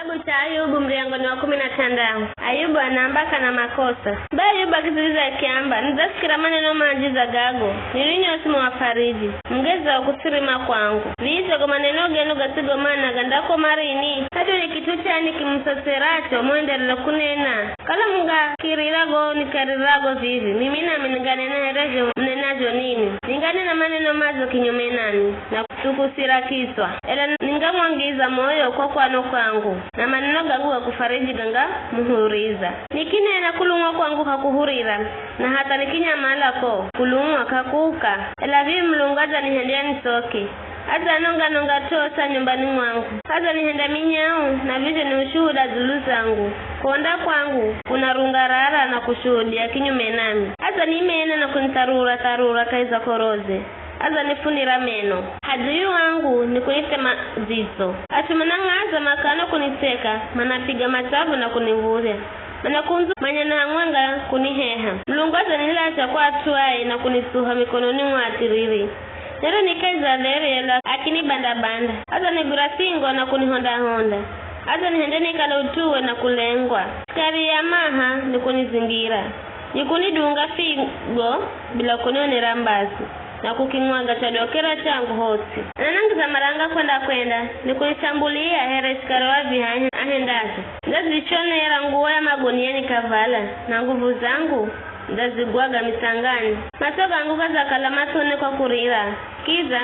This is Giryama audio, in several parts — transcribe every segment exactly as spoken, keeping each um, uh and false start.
Kitabu cha Ayubu, muryango ni wa kumi na tandau. Ayubu anaamba kana makosa. Bai Ayubu akiziriza akiamba, nidzasikira maneno manji dza gago, ninwi nyosi muwafariji. Mungeza ukusirima kwangu. Vizo go maneno genu gasigo mana gandakoma rini? Hat'u ni kit'u chani kimusoseracho muenderere kunena? Kala mungakirira go nikarirago vivi, mimi nami ninganena here zho munenazho ninwi. Ninganena maneno madzo kinyume nanwi, na kusukusira kitswa. Ela ningamwangiza moyo ko kwano kwangu, na maneno gangu ga kufariji gangamuhuriza. Nikinena kulumwa kwangu k'akuhurira, na hatha nikinyamala ko, kulumwa k'akuuka. Ela vivi Mulungu adzanihendya nitsoke. Adzanonga-nonga t'osa nyumbani mwangu. Adzanihenda minyau, na vizho ni ushuhuda dzulu zangu. Kuhonda kwangu kunarungarara na kushuhudia kinyume nami. Adzanimena na kunitharura-tharura kahi za koroze. Adzanifunira meno. Adui wangu ni kunithema dzitso. At'u manang'aza makano kunitseka, manapiga matsavu na kuniv̱udhya. Manakundzuma nyana hamwenga kuniheha. Mulungu adzanilacha kwa at'u ai na kunitsuha mikononi mwa athiriri. Nere ni kahi za dheri ela akinibanda-banda. Adzanigwira singo na kunihonda-honda. Adzanihenda nikale utuwe na kulengwa. Sikari ya maha nikunizingira. Nikunidunga figo bila kunionera mbazi, na kukimwaga chadokera changu hotsi. Ananangiza maranga kwenda-kwenda, nikunishambulia here sikari wa vihanya ahendazho. Ndazishonera nguwo ya magunia nikavala, na nguvu zangu ndazigwaga mitsangani. Matso gangu gadzakala matsoni kwa kurira, kidza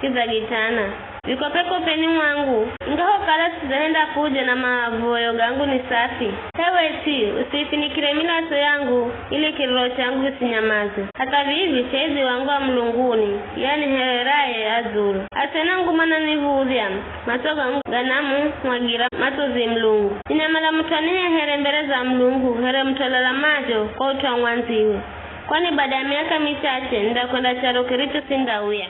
kidzagitana. Vikopekopeni mwangu, ingahokala sidzahenda fujo na mavoyo gangu ni safi. H'ewe ts'i, usiifinikire milatso yangu, ili kiriro changu kisinyamaze. Hatha vivi, shaidhi wangu wa mulunguni, ye anihereraye a dzulu. Asena nguma naniv̱udhya, matso gangu ganamumwagira matsozi Mulungu. Ninamala mut'u anihehere mbere za Mulungu, here mut'u alalamazho kwa ut'u wa mwandziwe. Kwani bada ya miaka michache, nindakwenda charo kiricho sindauya.